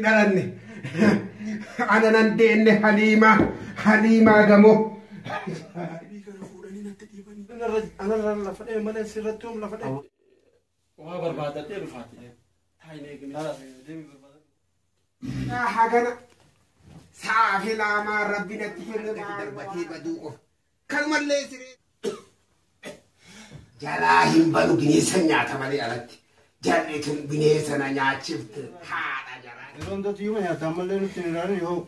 hin dhalanne. Ana nan deenne Haliimaa Haliimaa gamoo. Fuudhanii natti dhiibanii. Anarra lafa dhee malee sirratti yoom lafa dhee. Waa barbaadadhee dhufaati. Taa'in eegni. Hagana saafi laamaa rabbi natti kenne darbatee baduu qofa. Kanumallee siree. Jalaa hin banu bineensa nyaata malee alatti. Jarri tun bineensa na nyaachifte haadha jaraa. Yeroo hundatti yoo nyaata ammallee nutti hin ilaalin yoo.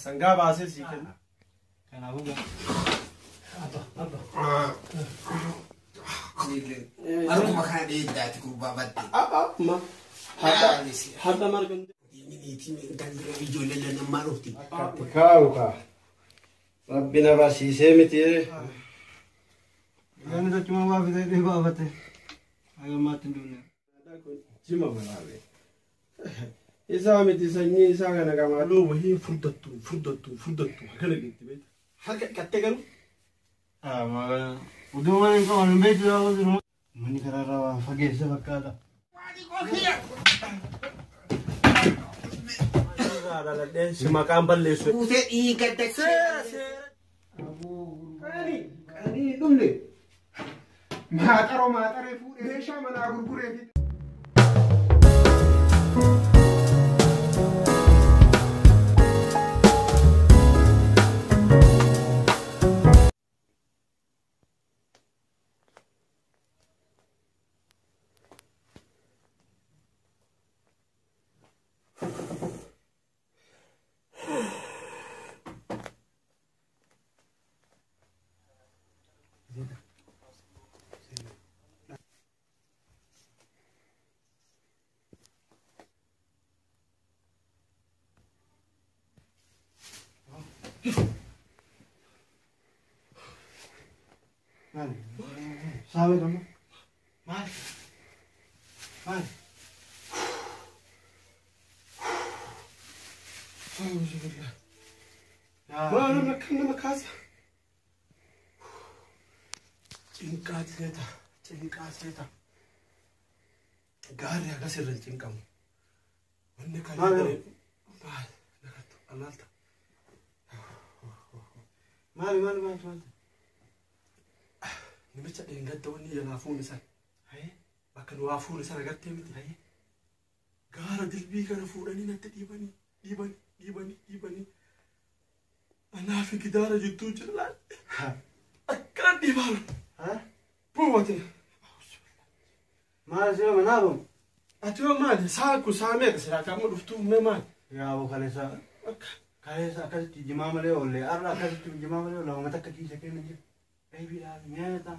Sangaa baasee sii kenna. Kanaafuu Harkuma kana dheeddaati gurbaa badde. Ma. Hadha marga. Ijoollee lammaa dhufti. Kaa'u kaa. Rabbi na barsiisee miti. Yaani sochuma waa fidee dhibaa baafate. Haga ammaatti hin duune. Jima waraabee. Isaa miti sanyii isaa kana qamaaluu wahii furdattu furdattu furdattu akkana jetti beekta. Harka qattee garuu. Uduu mana hin qaban hin beektu yaa jiru. Manni karaarraa waan fageesse fakkaata. Si maqaan balleessu. Buutee dhiiga dachee. Qanii qanii dhumne. Maaxaroo maaxaree fuudhee meeshaa manaa gurguree fi. Maali? Saamee qaba. Maali? Maali? Waan nama kan nama kaasa. Cinqaat seeta cinqaat seeta. Gaarri akkas irra hin cinqamu. Wanni kan Maali? Maal nakattu alaalta. Maali maali maali maali? Namicha dheengadda wanni jalaa fuune san. Bakka nu waa fuune san agartee miti. Gaara dilbii kana fuudhanii natti dhiibanii dhiibanii dhiibanii dhiibanii. Anaa fi gidaara jidduu jira laal. Akkana dhiibaa. Buufatin. Maali siree manaa bamu? Ati yoo maali saaku saamee silaa kaama dhuftuu mee maali? Yaa boo kaleessa kaleessa akkasitti jimaa malee oolle har'a akkasitti jimaa malee oolle uummata akka kiisa kenna jira. Eebiidhaan nyaata.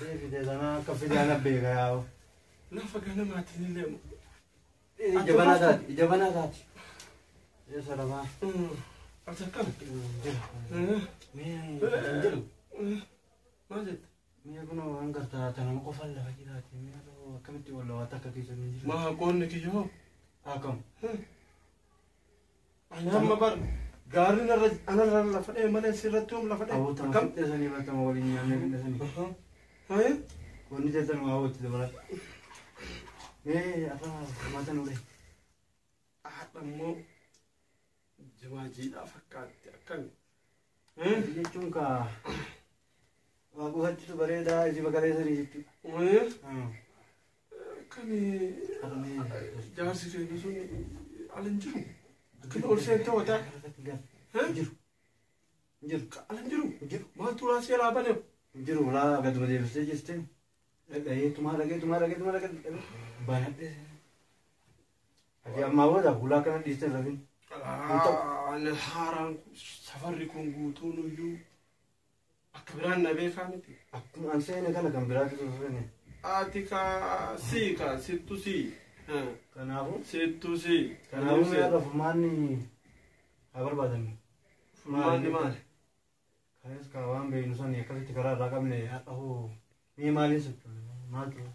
Deebitee sanaa akka fidaan abbeeka yaa boo. Lafa ganamaatiin illee moo. Ija banaa taati ija banaa taati. Eessa lafaa? Ati akkana? Jira. Mee hin jiru. Maal jette? Mee kunoo waan gartaa tanuma qofaan lafa jiraate mee akkamitti oolla waan takka keessa hin jiru. Maa qoonni kiyyoo? Akkam. Ani amma bar gaarri narra anarra lafa dhee malee sirratti yoom lafa dhee? Aboo Akkam? fixeessanii batama waliin nyaannee fixeessanii. Haye? Wanni teessan waa walitti dabalata. Mee afaan mata nu dhahe. Haadha immoo jimaa jiidhaa fakkaatti akkami? Jechuun kaa waa qusachitu bareedaa isi bakaleessanii jechuudha. Akkami jaarsi keenya sun ala hin jiru? Akkana ol seentee wataa? Jiru. Jiru. Ala hin jiru? Jiru. Maaltu raasii alaa baneef? Jiru ulaa gaduma deebistee jirti. Dhaga'ee tumaa dhaga'ee tumaa dhaga'ee tumaa dhaga'ee banadhee. Ati ammaa booda ulaa kana dhiistee rafin. Ani haaraan safarri kun guutuun iyyuu akka biraan na beekaa miti. Akkuma an seene kana kan biraatti seene. Ati kaa sii kaa sittu sii. Kanaafuu. Sittu sii. Kanaafuu mi'a furmaanni haa barbaadamu. Furmaanni maali? Kanis kaa waan beeknu sani akkasitti karaa irraa qabne har'a hoo mee maaliin sochoone maaltu?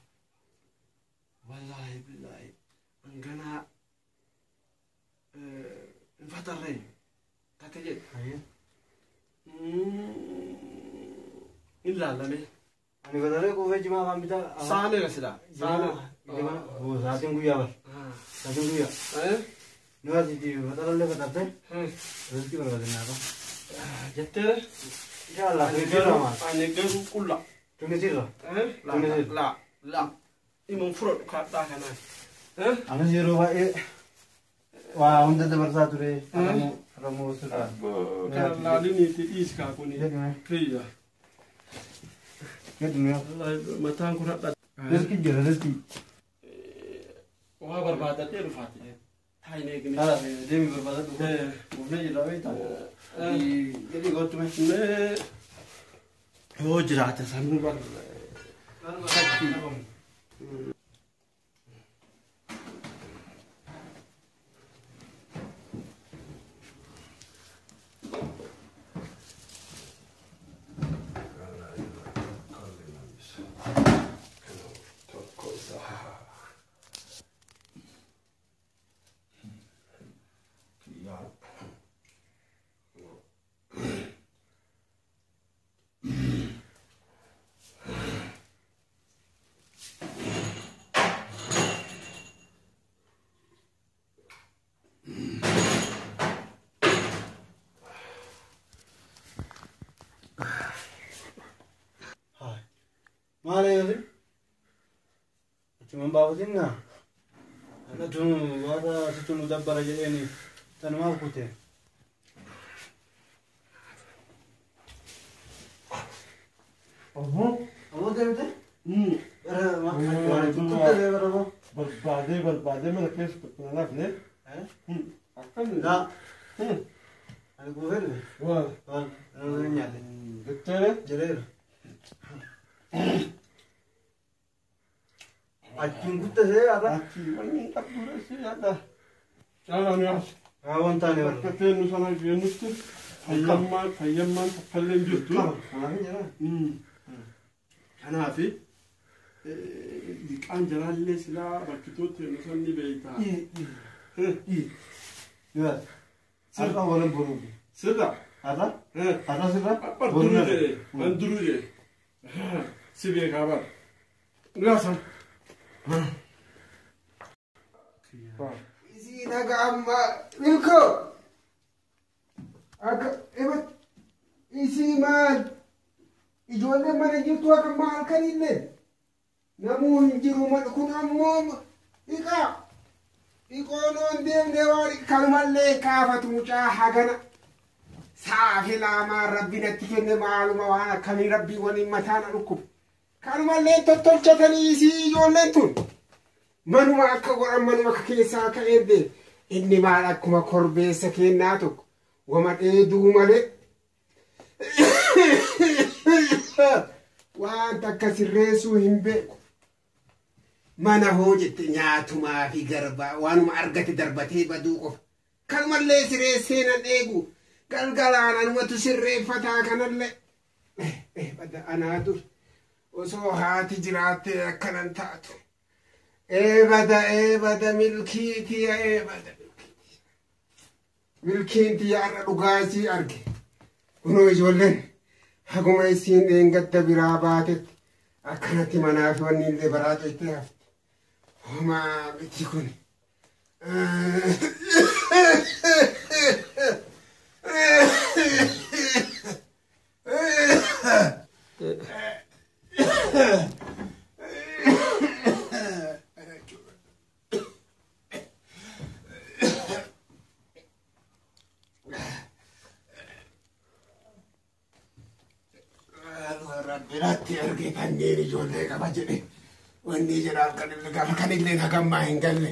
Wallaahi billaahi hanganaa hin fatarree takka jedhe. Hin laalame. Ani fatarree kuufee jimaa afaan bitaa. Saamee ka silaa. Saamee. Sa'aatiin guyyaa bar. Laakiin guyyaa. Nu asitti faxarallee faxartee riskii barbaadannaa qaba. Jettee Inshallah tunisirra maal? Ani garuu qulla. Tunisirra. La la la. Imun fudhadhu kaadhaa kanaan. Anis yeroo baay'ee waa hunda dabarsaa ture. Haramoo sirraa. Kana laaliniitti dhiiskaa kuni. Kiyya. Jedhime. Mataan kun hadha. Riskii jira riskii. Waa barbaadadhee dhufaati. Taa'in eegni. Hala deemi barbaadadhu. Buufnee jirra beektaa? Jedhii gootume. Mee yoo jiraate sanuu bar. Maal eeyyate? Achumaan baafatinna. Akkatun warra sitti nu dabbara jedheeni tanumaaf kute. Obbo? Obbo deemte? Kuttee bara boo. Barbaadee barbaadee mana keessa tokko na lafne. Akkami? Laa. Ani kuufee dhufe. Waa. Waan nama nyaate. Jettee Jedheera. Achiin guttasee haadha. Achi wanni hin qabdu reessee yaadda. Caalaa nu yaas. Haa waan taane warra. Bakka teennu sana geennutti fayyammaan fayyammaan takkallee hin jirtu. Kanaaf hin jiraa. Kanaafi liqaan jalaallee silaa bakkitoo teennu san ni beeyta. Har'a walan boruu. Sirra. Har'a? Har'a sirra? Ban duruu jedhe. Ban duruu jedhe. Si beekaa bara. Nu yaasan. Isiin haga amma milkoo akka ebat isii maal ijoolleen mana jirtu akka amma halkanillee namuu hin jiru mal kun ammoo dhiqaa dhiqoonoon deemnee waan kanumallee kaafatu mucaa hagana saafi laamaan rabbi natti kenne maaluma waan akkamii rabbii waliin mataa na dhukkubu kanumallee tottolchatanii isii ijoolleen tun manuma akka godhan manuma akka keessaa ka'een deeme inni maal akkuma korbeessa kennaa tokko wama dheeduu malee waan takka sirreessuu hin beeku. Mana hoo jette nyaatumaa fi garbaa waanuma argate darbatee baduu qofa. Kanumallee sireessee nan eegu galgalaan anumatu sirreeffataa kanallee. Bada anaa dur osoo haati jiraattee akkanan taatu. Eebada eebada milkiitiya eebada milkiitiya. Milkiin tiyya har'a dhugaasii arge. Kunoo ijoolleen haguma isiin dheengadda biraa baatetti akkanatti manaa fi wanni illee baraa jettee hafte. Homaa miti kun. Rabbiraatti arge kanneen ijoollee qaba jedhe. Wanni jedha halkan illee hagammaa hin galle.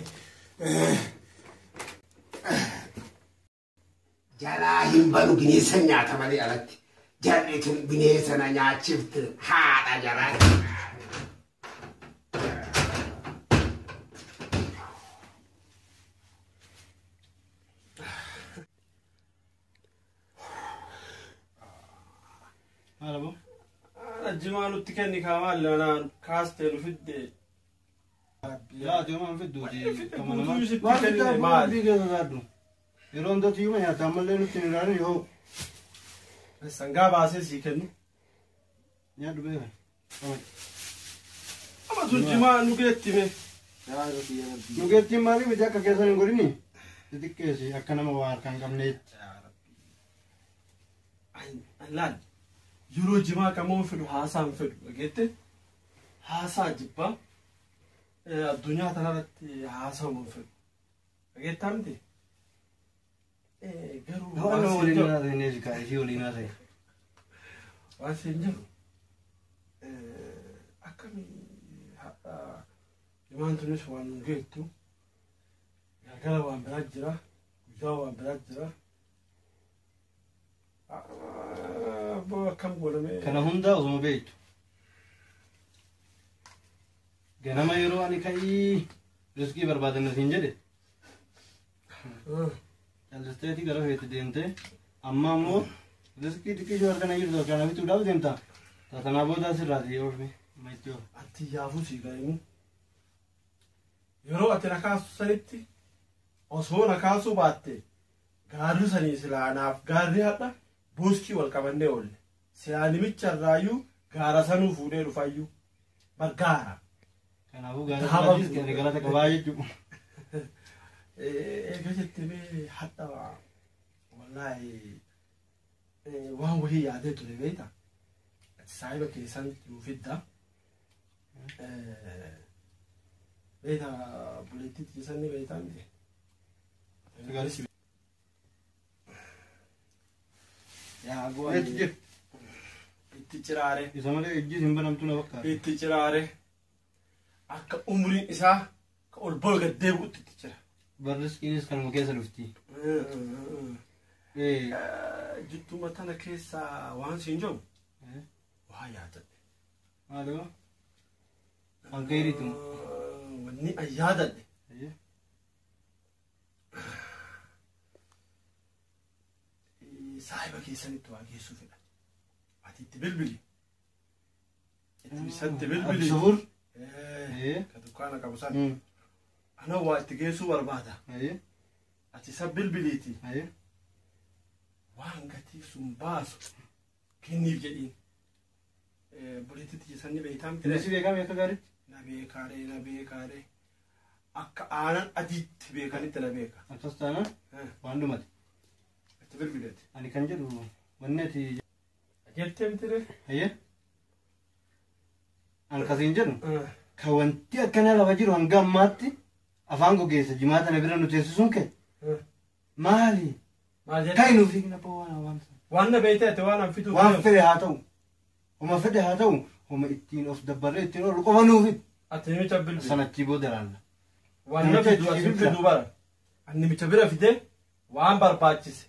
Jalaa hin banu bineensa nyaata malee alatti. Jarri tun bineensa na nyaachifte haadha jaraati. Maal aboo? Jimaa nutti kenni kaa maal anaan kaastee nu fidde. Yaa ati homaa hin fidduuti. Guutuu sitti Maal kennine fiddaa maal? biyya keessa taaddu. Yeroo hundatti iyyuu nyaata ammallee nutti hin ilaalin yoo Sangaa baasee sii kennu. Nyaadhu beekan. Amma tun jimaa nu geettime. Yaa Rabbi yaa Rabbi. Nu geettiin maalii miti akka keessan hin godhini? Xixiqqeessi akka nama waa harkaan qabneetti. Yaa Rabbi. Laal yeroo jimaa qamoo fedhu haasaa hin fedhu dhageette haasaa jibbaa addunyaa tanarratti haasaa hin fedhu dhageettaa miti. Garuu Waan waan nama siin waliin jedhu haasa'e neesi kaa isii waliin haasa'e. waan siin jedhu akkamii hadha jimaan tunis waan nu geettu galgala waan biraa jira guyyaa waan biraa jira. Abbaa akkam godhamee. Kana hundaa osuma beektu. Ganama yeroo ani ka'ii riskii barbaadan siin jedhe callisteetii gara feete deemtee amma ammoo riskii xiqqishoo harkana jirtu harkaan bituudhaaf deemta. Taatanaa booda asirraati oolme maitti oola. Ati yaafuu sii gaa'imu. Yeroo ati na kaasu sanitti osoo na kaasuu baatte gaarri sanii silaa naaf gaarri hadha buuskii wal qabannee oolle. Silaa nimicha irraayyuu gaara sanuu fuudhee dhufayyuu bar gaara. Kanaafuu gaara sirraatis kan galata qabaa jechuudha. Eega jettee mee hadha wallaahi waan wahii yaadee ture beektaa? Ati saahiba keessan nuu fidda. Beektaa buleettii keessan ni beektaa miti? Yaa Eetti jira. Itti ciraare. Isa malee ijji hin banamtu na fakkaata. Itti ciraare. Akka umriin isaa ka ol ba'u gad deebi'utti itti cira. Bar riskiinis kanuma keessa dhufti. Jidduma tana keessa waan siin jiru waa yaadadhe. Maaloo? Waan gaariitu. Wanni an yaadadhe. Saahiba keessanitti waa geessuu fedha. Ati itti bilbili. Itti isatti bilbili. Absuur. Ka dukkaana qabu san. Ana waa itti geessuu barbaada. Ati isa bilbiliiti. Waan gatii sun baasu kenniif jedhiin. Buleetitti keessan ni beektaa miti. Innis beekame akka gaariitti. Na beekaaree na beekaaree. Akka aanan adiitti beekanitti na beeka. Akkas taanaan waan dhumate. Itti bilbileeti. Ani kan jedhu wanni ati Jettee miti ree? Hayyee. An kasiin jedhu kan wanti akkanaa lafa jiru hanga ammaatti afaan gogeessa jimaa tana bira nu teessisuun kee maali? Maal jette? Kan nuuf hiikna waan waan Waan na beektee ati waan an fituuf waan fedhe haa ta'u homa fedhe haa ta'u homa ittiin of dabbarree ittiin oolu qofa nuuf hidhi. Ati nimicha bilbili. Sanachii booda laalla. Waan na Namicha fidu itti asin bilbila. fidu bara. Ani nimicha bira fidee waan barbaachise.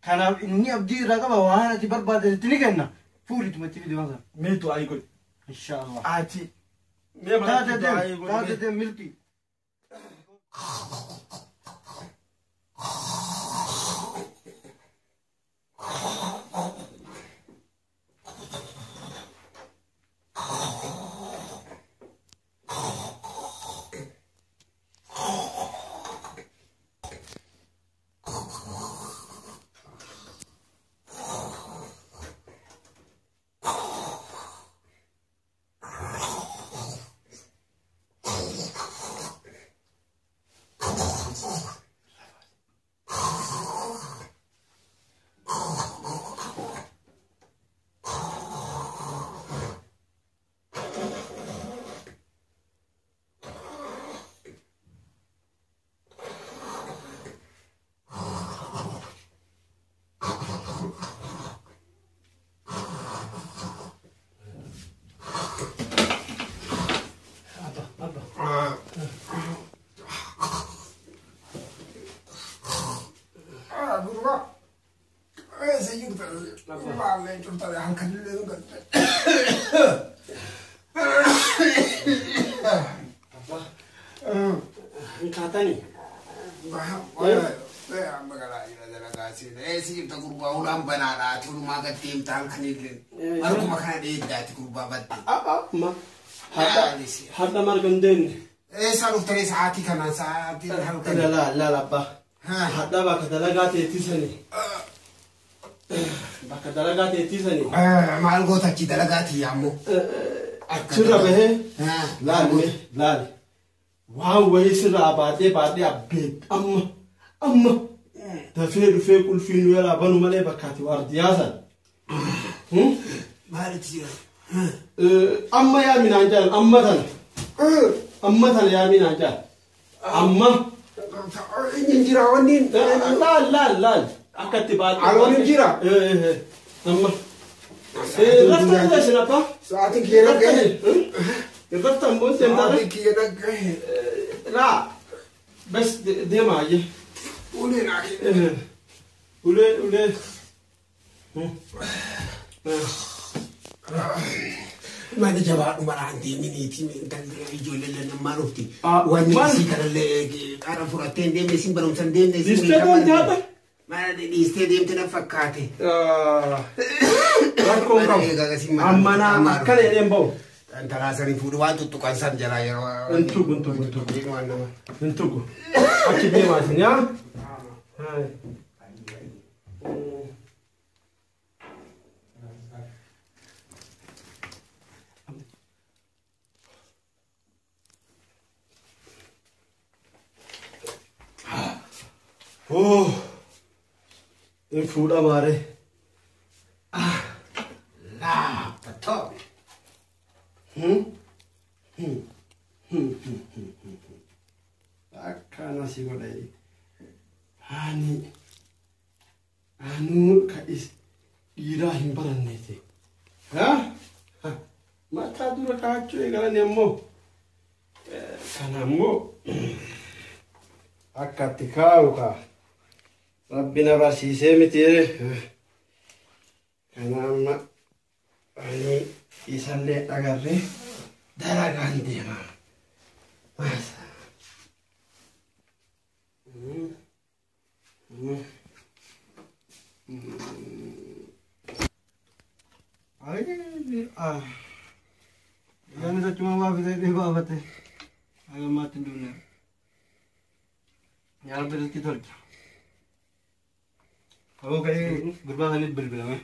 Kanaaf inni abdii irraa qaba waan ati barbaadde itti ni kenna. Fuudhituma itti fidi waan sana. Mee du'aa godhi. Inshaallah. Ati. Mee Taate manatti du'aa deem godhi. taate deem milkii. Abba abba. Gurbaa. Eessa jirta? Gurbaa jirta halkanillee nu galte. Abba. Hin kaatanii? Magaalaa jira dalagaa seena. Eessa jirta gurbaa ulaan banaadhaati olumaa gad deemta halkanillee. Harkuma kana dheeddaati gurbaa badde. Abba. Ma. Hadha hadha marga hin deemne. Eessa dhuftanii sa'aatii kanaan sa'aatii halkan. Laala laala abbaa. Hadha bakka dalagaa teettisanii. Bakka dalagaa teettisanii. Maal goota achi dalagaati ammoo. Achirra bahee laali laali. Waan wayii sirraa baadhee baadhee abbeet amma amma dafee dhufee qulfii nu jalaa banu malee bakkaati waardiyaa san. Maalitti jira? Amma yaa minaan jaalan amma tana. Amma tana yaa minaan jaalan. Amma. Inni jira wanni. Laal laal laal. Akka itti baadhee. Aloon hin jira? Amma. Rafta illee abbaa. Sa'aatiin kiyya dhaggahe. Rafta immoo seemtaa. Sa'aatiin kiyya dhaggahe. Laa. Bas deemaa ayyee. Ulee naa kenne. Ulee ulee. Mana jabaadhu maraan deeminiiti ijoollee lammaan dhufti. Wanni isii kanallee qara fudhattee hin deemne isin barumsa hin deemne. Dhiistee deemte haadha? Mana dhiistee deemte na fakkaate. Rakkoon qabu. Amma naa akkana jedheen ba'u. Intalaa sanii fuudhu waan tuttuqan san jalaa yeroo. Hin tuqu hin tuqu hin tuqu. Hin tuqu. Achi deemaa isin yaa. Oh, in fuudha maaree. Laafatoo. Akkana si godhe. Ani anuu ka is dhiiraa hin baranneeti. Mataa dura kaachuu eegalan ammoo kana ammoo akka itti kaa'u kaa. Rabbi na barsiisee miti. Kana amma ani isallee agarree dalagaan deema. Yaani sochuma baafate baafate. Haga ammaatti hin duune. Yaa Rabbi riskii tolcha. Aboo ka'ee gurbaa sanitti bilbilame.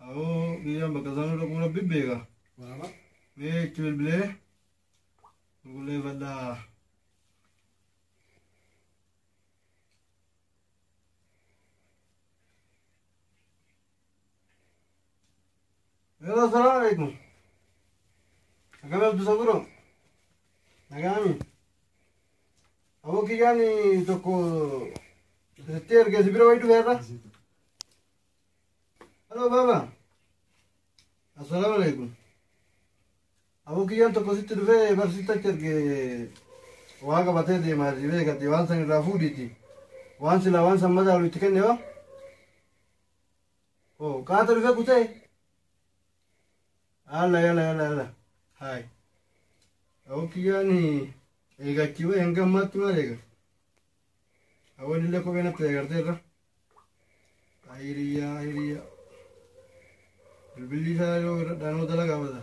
Aboo biyyaan bakka isaan dhaquu Rabbi beeka. Mee itti bilbilee qulqulleeffadhaa. Hello, assalamu alaikum. Akkam abdu saburo? Nagaami. Aboo kiyyaan tokko sitti ergee si bira wayii dhufeerra. Hello baba. Assalamu alaikum. Aboo kiyyaan tokko sitti dhufee barsiitti achi ergee waa qabatee deemaa si beekati waan san irraa fuudhiiti. Waan silaa waan san madaalu itti kenne hoo? Oh, qaata dhufee kutee? Alla yalla yalla yalla. Hai. Aboo kiyyaan eegachi wayi hanga ammaatti maal eega? Aboon illee kophee natti eegarteerra. Ayiriyyaa ayiriyyaa. Bilbilli isaa yeroo irra dhaanuu dalagaa bada.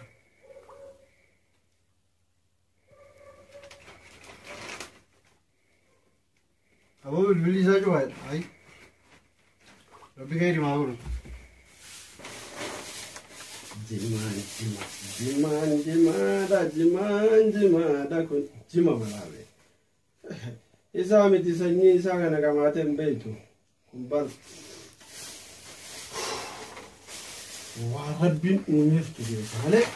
Aboo bilbilli isaa cufaadha. Ayi. Rabbi khayri maa godhu. Jimaan jima jimaan jimaadha jimaan jimaadha kun jima malaabe. Isaa miti sanyii isaa kana qamaatee hin beektu. Kun bar waan rabbiin uumeeftu beeka malee.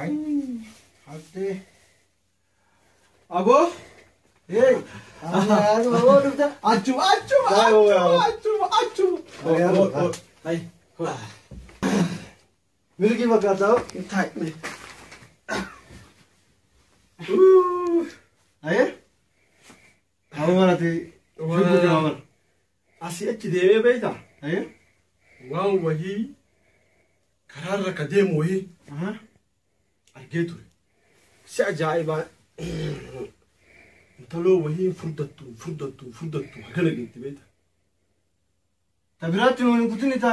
Ayi. Haftee. Aboo. Hey. Aboo dhufta. Achuma achuma achuma achuma achuma. Ay. Milkii fakkaata. Taa'e. Ayi. Aboo marati. Shukku jima mar. Asii achi deemee beektaa? Ayi. Waan wayii karaarra ka deemu wayii argee ture. Si ajaa'ibaa. Intaloo wayii furdattu furdattu furdattu hagana geetti beektaa? Ta biraatti nuun hin kutin ta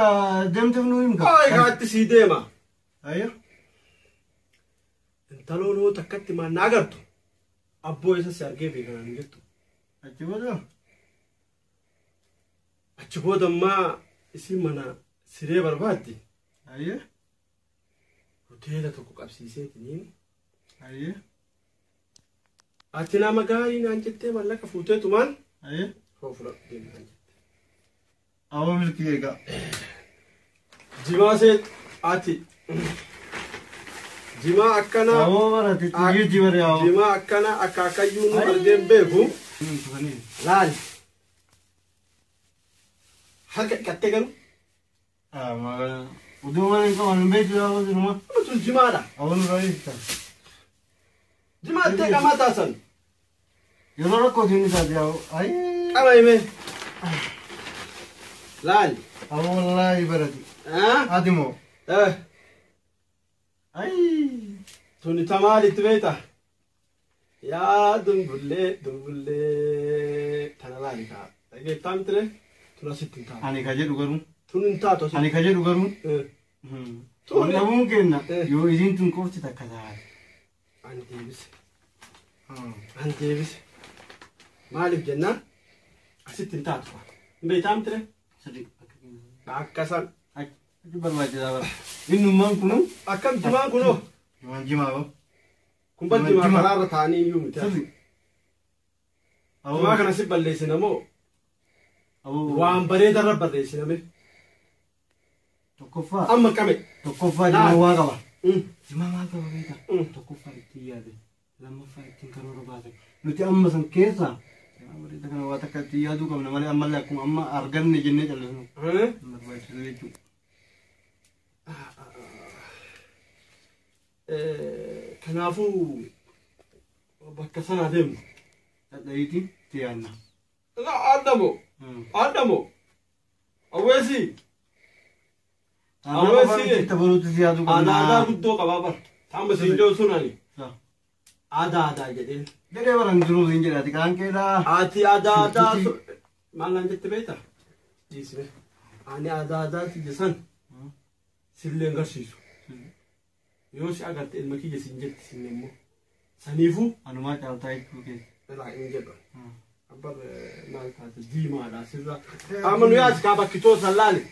deemteef nuun himka. Ay gaatti sii deema. Ayi. Intaloon hoo takkatti maan na agartu abboo isa si argee beekanaan hin jettu. Achi booda. Achi booda ammaa isin mana siree barbaaddi. Ayyee. Hoteela tokko qabsiiseetiniin. Ayyee. Ati nama gaarii naan jettee mallaqa fuuteetumaan. Ayyee. Hoo fudhadhu deemi naan jette. Aboo milkii egaa. Jimaa see ati. Jimaa akkanaa. Aboo barate xiyyiitti bare aboo. Jimaa akkanaa akaakayyuu nu argeen beeku. Laali. Harka dhiqattee garuu. Uduu malee hin qaban hin beektu aboo sinuma. Tun jimaadha. Aboo nurraa eegta. Jimaa ittee qamaa taasan. Yeroo rakkootiin isaati aboo. Ayyee. Qaba himee. Laali. Aboo wallaahi barate. Ati moo. Ayyee. Tuni tamaalitti beekta. Yaa dumbullee dumbullee tana laali kaa. Dhageettaa mitire tun asitti hin taatu. Ani ka jedhu garuu. Tun hin taatu asitti. Ani ka jedhu garuu. Tun Dhabuun kenna yoo isiin tun qofti takka taate. Ani deebise. Ani deebise. Maaliif jennaan asitti hin taatu. Hin beektaa mitire? Sirrii. Akka san. Akka barbaachisaa bara. Innummaan kunuu. Akkam jimaan kunoo. Jimaan jimaa boo. Kun bar jimaa karaarra taa'anii iyyuu miti. Sirrii. Jimaa kana si balleessina moo? Waan bareedarra barreessiname. Tokkoffaa. Amma qame. Tokkoffaa jimaa waa qaba. Jimaa maal qaba beektaa? Tokkoffaa ittiin yaade. Lammaffaa ittiin karoora baasan. Nuti amma san keessaa jimaa bareedaa kana waa takka ittiin yaaduu qabna malee ammallee akkuma amma arganne jennee callisnu. Barbaachisu jechuudha. Kanaafuu bakka sanaa deemnu. Dhadha'iitiin itti yaadna. Adamo. Adamo. Awweesii. Awweesii. Tabaruutti si yaaduu qabna. Aadaa guddoo qabaa bara. Amma siin jiru sun ani. Aadaa aadaa jedheen. Jedhee baran jiruu siin jedhaati kaan keedhaa. Ati aadaa aadaa maal naan jette beektaa? Dhiisne. Ani aadaa aadaati jesan sillee hin garsiisu. Yoo si agarte ilma kiyya siin jetti siin immoo. Saniifuu. Anumaa caaltaa jechuu keessa. Ilaa hin jedhu. Abbar maal taate diimaadha sirraa. Amma nu yaas kaa bakki toosan laali.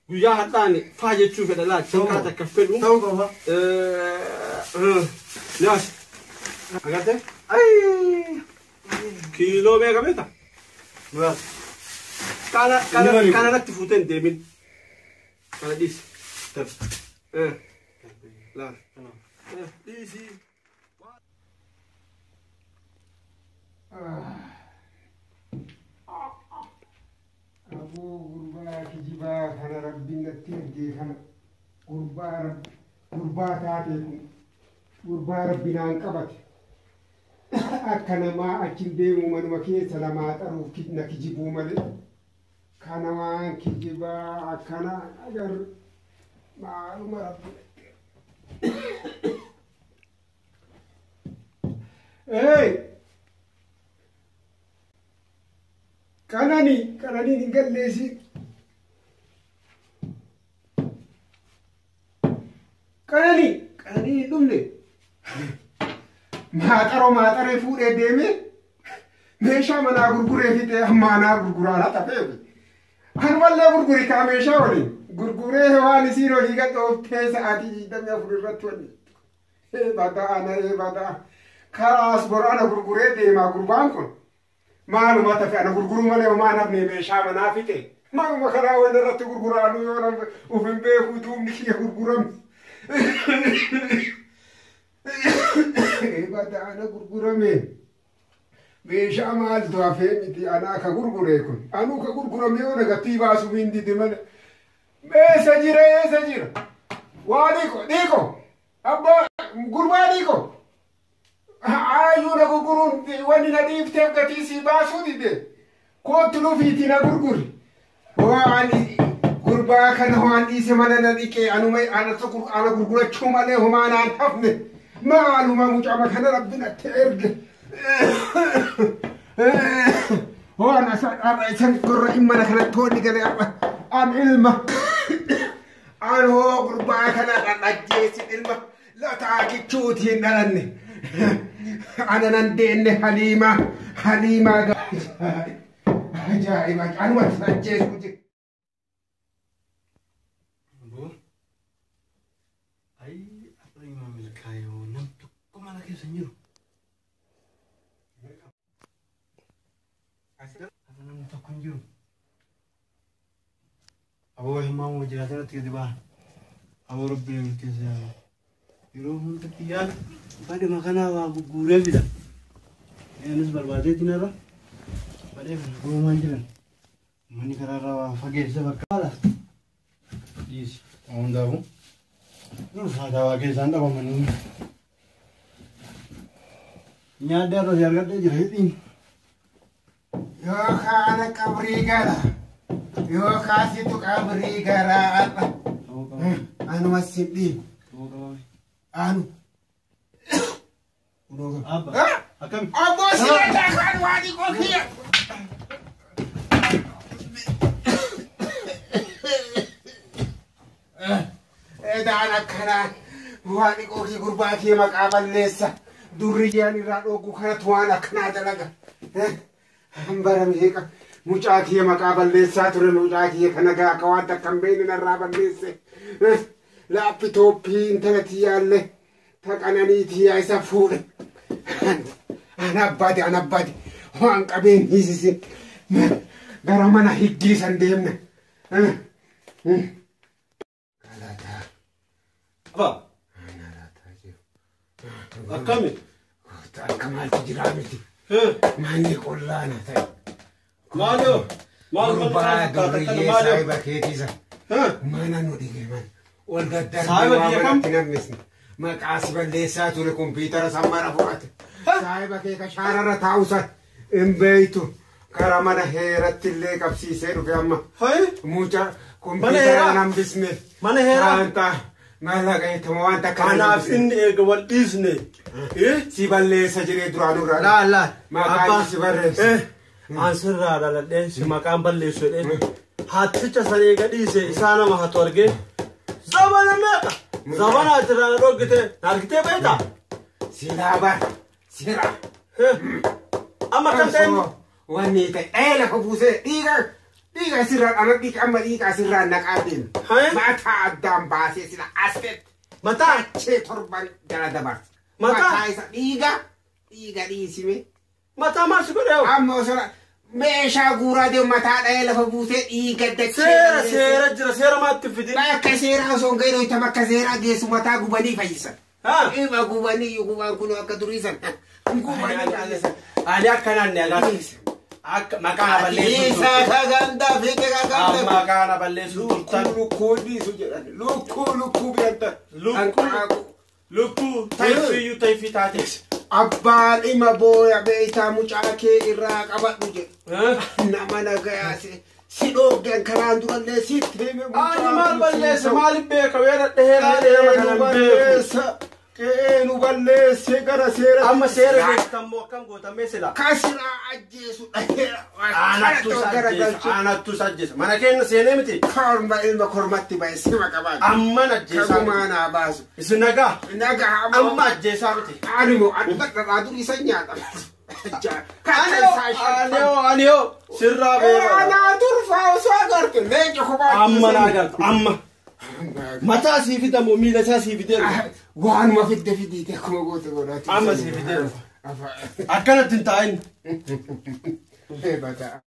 Guyyaa hadhaani faa jechuu fedha laali. Sankaa takka fedhu. Ta'uu qaba. Yaas. Agarte? Kiiloo meeqa beekta? Nu yaas. Kana kana kana irratti fuutee hin deemin. Kana dhiisi. Laal. Dhiisi. Aboo gurbaa kijibaa kana rabbiin natti ergee kana gurbaa taatee kun gurbaa rabbi naan qabate akka namaa achi deemu manuma keessa namaa xaruuf na kijibuu malee kana waan kijibaa akkana agarru maaluma rabbi Hey! Kanani, kanani hin galleessi. Kanani, kanani hin dhumne. Maaxaroo maaxaree fuudhee deeme meeshaa manaa gurguree fixee amma anaa gurguraa na tafeefi. Anumallee gurguri kaa meeshaa waliin gurguree waan isiin olii gad dhooftee sa'aatii 24 irratti waliin. Badaa na badaa. Karaas boraana gurguree deemaa gurbaan kun. Maaluma tafe ana gurguruu malee homaa nafne meeshaa manaa fixe. Maaluma karaa wayina irratti gurguraanuu yoo namni uf hin beeku duubni kiyya gurgurame. Badaa ana gurgurame. Meeshaa maaltu hafee miti anaa ka gurgure kun. Anuu ka gurgurame yoo nagatii baasuu hin dide malee. Eessa jira eessa jira? Waa dhiqo dhiqo. Abbaa gurbaa dhiqo. Ayyuu na gurguruun wanni na dhiiftee gatii sii baasuu dide. Kootu lufiitii na gurguri. Waan gurbaa kana waan dhiise mana na dhiqee anuma ana gurgurachuu malee homaa naan hafne. Maaluma mucama kana rabbi natti erge. Waan har'a isan gurra mana kanatti hoodhi galee har'a an ilma. An hoo gurbaa kana dhadhajjeessin ilma lataa kichuutiin dhalanne. Ana nan deenne Haliimaa Haliimaa ajaa'iba anuma ajjeesuu jira. Aboo. Aboo himaa jiraatan irratti gadi ba'a. Aboo rabbi na milkeessa yaa. Yeroo hunda kiyyaan badhuma kanaa waa gugguuree fida. Anis barbaadeetiin irra badhee fida goomaan jiran. Manni karaarraa waa fageessa fakkaata. Dhiisi. Hundaafuu. Ulfaataa waa keessaan dhabamanii. Nyaadde irra si argadhee jira hidhiin. Yookaan ana qabrii gara. Yookaan situ qabrii gara har'a. Anuma si dhiibu. Anu. Abba. Akkami? Abboo si irraa kan waa dhiqoo kiyya. Edaan akkanaa waa dhiqoo kiyya gurbaa kiyya maqaa balleessa. Durriyyaan irraa dhoogu kanatu waan akkanaa dalaga. Bara meeqa mucaa kiyya maqaa balleessaa ture mucaa kiyya kana gaa akka waan takka hin beekne narraa balleesse. Laappitooppii intala tiyyaallee taqananii tiyyaa isa fuudhe. Ana abbaate ana abbaate waan qabeen hiisise gara mana higgii san deemne. Galataa. Abba Anaraataa jiru. akkami? Akka maaltu jiraa miti. Manni qullaana ta'e. Maaloo? Maal Gurbaa durriyyee maaloo? saayiba keetiisa. Mana nu dhige mana. Ol daddarbee Saayiba waa kiyya kam? manatti nammisne. Maqaa si balleessaa ture kompiitara sammara fudhate. Saayiba kee ka shaararra taa'u san hin beeytu. Kara mana heeratti illee qabsiisee dhufe amma. Mucaa kompiitara heeraa? nambisne. Mana heeraa? Wanta maallaqa eettama waan takka Kanaaf nambisne. inni eega wal dhiisne. Si balleessa jiree duraanurraa. Laa laa. Maqaan si barreessa. An sirraa dhaladhee si maqaan balleessu jedhee hatticha san eega dhiise isaa nama hatu argee zabana meeqa zabana achirraa na dhoggite na argitee beektaa? Silaa bar. Sira. Amma kan ta'e Wanni ta'e dhahee lafa buusee dhiiga dhiiga asirraa ana dhiiga amma dhiiga asirraa naqaa deema. Mataa addaan baasee sila asfetti. Mataa Achee torban jala dabarsa. Mataa? Mataa isa dhiiga dhiiga dhiisime. Mataa maal si godhe? Amma osoo meeshaa guuraa deemu mataa dhahee lafa buusee dhiiga dachee. Seera balleessee. seera jira seera maatti fidin. Bakka seeraa osoo hin gahin hojjetama akka seeraa geessu mataa gubanii fayyisan. Haa? Ima gubanii gubaan kun akka durii san. Gubanii fayyisan. Ani akkanaan ni agarsiisa. Akka maqaa na balleessu. Isa kagandaa fi kagandaa. Maqaa na balleessu turtan. Lukkuu lukkuu dhiisu jedhan. Lukkuu lukkuu biratti. Lukkuu. Lukkuu tayfiyyuu tayfii taatees. Abbaan ima booya beeytaa mucaa kee irraa qabadhu jedhu. Nama nagayaa si dhooggan karaan durallee sitti hime Ani maal balleessa maaliif beeka weera dhahee nama Qe'ee kana nu hin beeku. balleessa. Qe'ee nu balleesse gara seera. Amma seera beektan moo akkam gootamee sila. Kasiraa ajjeesu dhahee. Aanattus ajjeesa. Aanattus ajjeesa. Mana keenya seenee miti. Korma ilma kormatti ba'e sima qabaa. Amman ajjeesaa miti. Kagumaa naa baasu. Isin nagaa. Nagaa Amma ajjeesaa miti. Ani moo ani dhadhaa durii isa nyaata. Aniyoo aniyoo sirraa beeka. Anaa durfaa osoo agarte leenca kophaa. Amma naa galta amma. Mataa sii fidamoo miila isaa sii fidee dhufa. Waanuma fidde fidiite akkuma goote godhaati. Amma sii fidee dhufa. Akkanatti hin taa'in. Bataa.